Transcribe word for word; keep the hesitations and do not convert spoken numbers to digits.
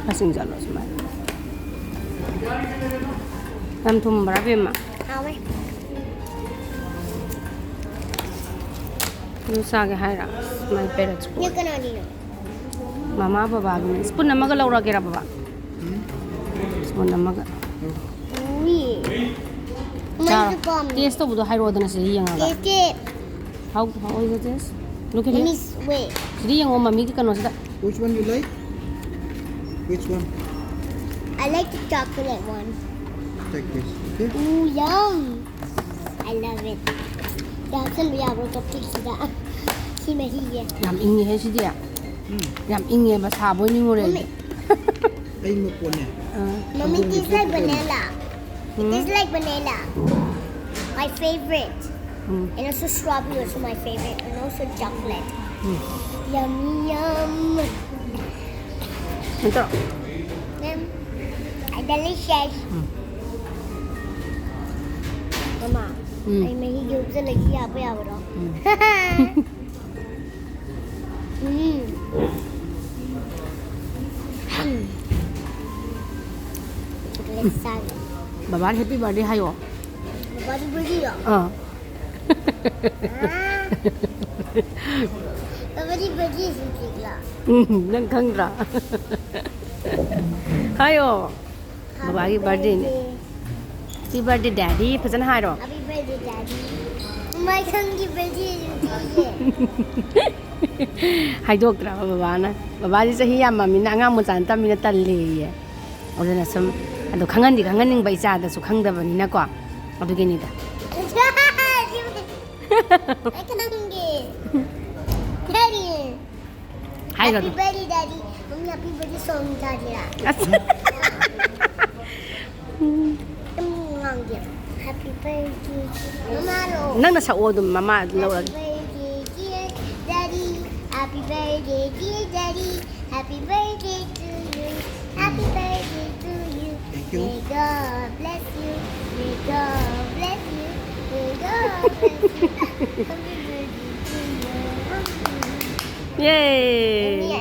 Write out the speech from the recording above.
ꯃꯁꯤꯡ ꯆꯠꯂꯣ ꯁꯨꯃꯥꯏꯅ꯫ ꯌꯥꯝ ꯊꯨꯝꯕ꯭ꯔꯥ, ꯕꯦꯝꯃ? ꯍꯥꯎꯋꯦ꯫ ꯑꯗꯨ ꯆꯥꯒꯦ ꯍꯥꯏꯔ? ꯁꯨꯃꯥꯏꯅ ꯄꯦꯔꯠꯁ ꯅꯦ ꯀꯅꯥꯒꯤꯅꯣ? ꯃꯃꯥ ꯕꯕꯥꯒꯤꯅꯦ꯫ ꯁ꯭ꯄꯨꯟ ꯑꯃꯒ ꯂꯧꯔꯒꯦꯔꯥ, ꯕꯕꯥ? ꯁ꯭ꯄꯨꯟ ꯑꯃꯒ꯫ ꯎꯏ꯫ ꯆꯥꯔꯣ꯫ ꯃꯩꯁꯨ ꯄꯥꯝꯃꯤ꯫ ꯇꯦꯁ ꯇꯧꯕꯗꯣ ꯍꯥꯏꯔꯛꯑꯣꯗꯅ ꯁꯤꯗ ꯌꯦꯡꯉꯒ꯫ ꯇꯦꯁ ꯇꯦ꯫ How, how is the taste? Look at it. Miss, wait. ꯁꯤꯗ ꯌꯦꯡꯉꯣ, ꯃꯃꯤꯒꯤ ꯀꯩꯅꯣꯁꯤꯗ꯫ Which one you like? Which one? I like the chocolate one. Take this, okay? Ooh, yum! I love it. ꯌꯥꯝ ꯍꯥꯞꯆꯤꯟꯕ ꯌꯥꯕ꯭ꯔꯣ ꯀꯞꯀꯦꯛꯁꯤꯗ? ꯁꯤ ꯃꯍꯤꯁꯦ꯫ ꯌꯥꯝ ꯏꯪꯉꯤꯍꯦ ꯁꯤꯗꯤ꯫ ꯎꯝ꯫ ꯌꯥꯝ ꯏꯪꯉꯦꯕ, ꯁꯥꯕꯣꯏ ꯅꯤꯡꯉꯨꯔꯦ ꯑꯩꯗꯤ꯫ ꯑꯩ ꯃꯄꯣꯟꯅꯦ꯫ ꯑꯥ꯫ Mommy, tastes like vanilla. It tastes like vanilla. My favorite. Um. And also strawberry, also my favorite. And also chocolate. Um. Yummy, yum. ꯅꯠꯇ꯭ꯔꯣ? ꯎꯝ꯫ Delicious. ꯎꯝ꯫ ꯃꯃꯥ, ꯎꯝ꯫ ꯑꯩ ꯃꯍꯤꯒꯤ ꯎꯞꯁꯜꯂꯒ ꯌꯥꯕ ꯌꯥꯕ꯭ꯔꯣ? ꯎꯝ꯫ ꯎꯝ꯫ ꯆꯥꯒꯦ꯫ ꯕꯕꯥꯗ happy birthday ꯍꯥꯏꯌꯣ꯫ ꯕꯕꯥꯗꯤ birthday ꯔꯣ? ꯑꯥ꯫ ꯑꯥ꯫ ꯕꯕꯥꯗꯤ birthday ꯁꯤ ꯀꯦꯛꯂꯣ? ꯎꯝ, ꯅꯪ ꯈꯪꯗ꯭ꯔꯥ? ꯍꯥꯏꯌꯣ꯫ ꯕꯕꯥꯒꯤ birthday ꯅꯦ꯫ Happy birthday, daddy꯫ ꯐꯖꯅ ꯍꯥꯏꯔꯣ꯫ Happy birthday, daddy꯫ ꯃꯥꯏ ꯈꯪꯒꯤ birthday ꯑꯗꯨꯗꯤ꯫ ꯍꯥꯏꯗꯣꯛꯇ꯭ꯔꯕ ꯕꯕꯥꯅ? ꯕꯕꯥꯗꯤ ꯆꯍꯤ ꯌꯥꯝꯃꯝꯅꯤꯅ ꯑꯉꯥꯡ ꯃꯆꯥ ꯅꯠꯇꯕꯅꯤꯅ ꯇꯜꯂꯦꯌꯦ꯫ ꯑꯗꯨꯅ ꯁꯨꯝ, ꯑꯗꯣ ꯈꯪꯍꯟꯗꯤ ꯈꯪꯍꯟꯅꯤꯡꯕ ꯏꯆꯥꯗꯁꯨ ꯈꯪꯗꯕꯅꯤꯅꯀꯣ꯫ ꯑꯗꯨꯒꯤꯅꯤꯗ꯫ ꯑꯩ ꯈꯪꯒꯦ꯫ Daddy꯫ ꯍꯥꯏꯒꯅꯨ꯫ Happy birthday, daddy꯫ ꯃꯝꯃꯤ, happy birthday song ꯆꯥꯁꯤꯔꯥ? ꯑꯁ꯫ ꯑꯗꯨꯝ ꯉꯥꯡꯒꯦ꯫ Happy birthday, ꯃꯃꯥ ꯂꯥꯛꯑꯣ꯫ ꯅꯪꯅ ꯁꯛꯑꯣ ꯑꯗꯨꯝ, ꯃꯃꯥ ꯂꯧꯔꯒꯦ꯫ Happy birthday, dear daddy. Happy birthday, dear daddy. Happy birthday to you. Happy birthday to you. Thank you. May God bless you. May God bless you. May God bless you. Happy birthday to you. Yay!